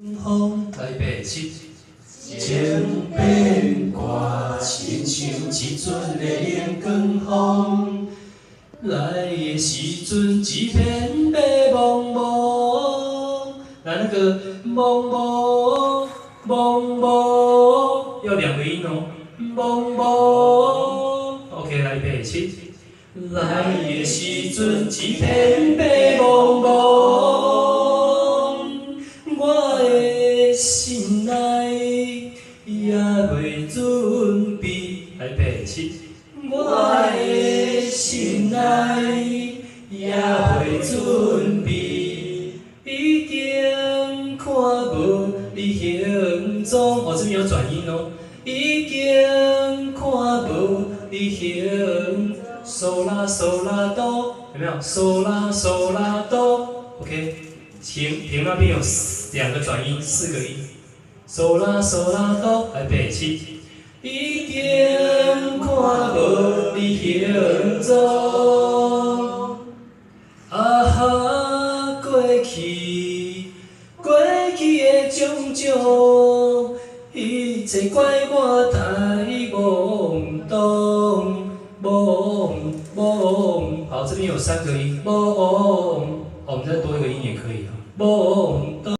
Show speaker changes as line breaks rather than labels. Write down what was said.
風，來預備起。
情變卦，親像一陣的龍捲風，
來的時陣一片白茫茫，來那個茫茫茫茫，要兩個音哦，茫茫。OK，來預備起。來的時陣一片白茫茫，我的心內猶未準備。來預備起。我的心內猶未準備，已經看無你行蹤。哦，這邊有轉音哦。已經看無你行，嗦啦嗦啦哆，有沒有？嗦啦嗦啦哆，OK。停停那邊有兩個轉音，四個音。嗦啦嗦啦哆，來預備起。已經看無你行蹤，啊哈，過去過去的種種，一切怪我太懵懂，懵懵。好，這邊有三個音，懵。我們再多一個音也可以啊，懵懂。